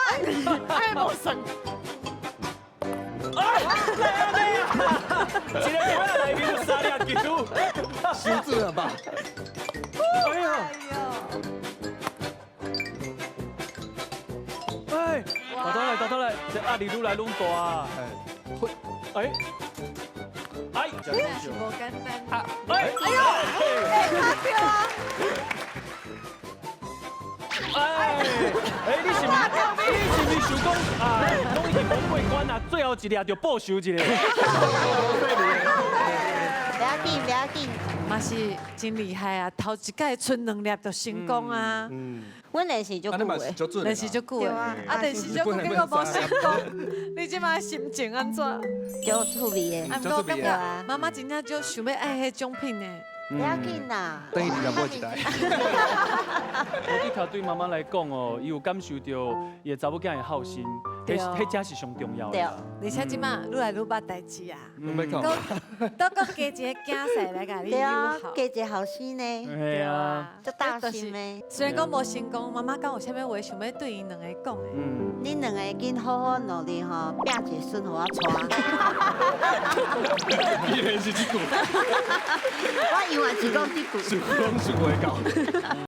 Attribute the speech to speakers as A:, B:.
A: 哎，無算。
B: 哎，來啊來啊！一个台內面有三粒球，
C: 傷準了吧？
B: 哎呦！哎，打到來，打到來，這壓力愈來愈大啊！哎，哎，
A: 真是無簡單。
B: 哎，
A: 哎呦，哎，打掉啊！
B: 哎，哎，你是毋是想講啊？攏已經無過關啊，最後一粒就報仇一下。
D: 不要緊，不要緊。
A: 嘛是真厲害啊！頭一屆賰兩粒就成功啊！
C: 嗯，
D: 阮練習足久的，
A: 練習足久的，啊，練習足久結果無成功，你這擺心情按怎？
D: 足趣味的。
A: 啊，毋過我感覺媽媽真正足想欲愛彼獎品的。
D: 不要緊啦，
C: 等於二十買一台。
B: 我的確對媽媽來講哦，伊有感受到伊的查某囝的孝心，彼彼才是上重要的。
D: 對，
A: 而且這擺愈來愈捌代誌啊，
C: 攏
A: 閣加一個囝婿來共你
D: 對啊，
A: 友
D: 加一個後生呢，
B: 對啊，
D: 足大心的。
A: 雖然講無成功，媽媽敢有啥物話想欲對𪜶兩個講的？
B: 嗯，
D: 恁兩個緊好好努力吼，拼一個孫予我娶。
C: 依然是這句，
D: 我永遠是講這句。
C: 想講想袂到。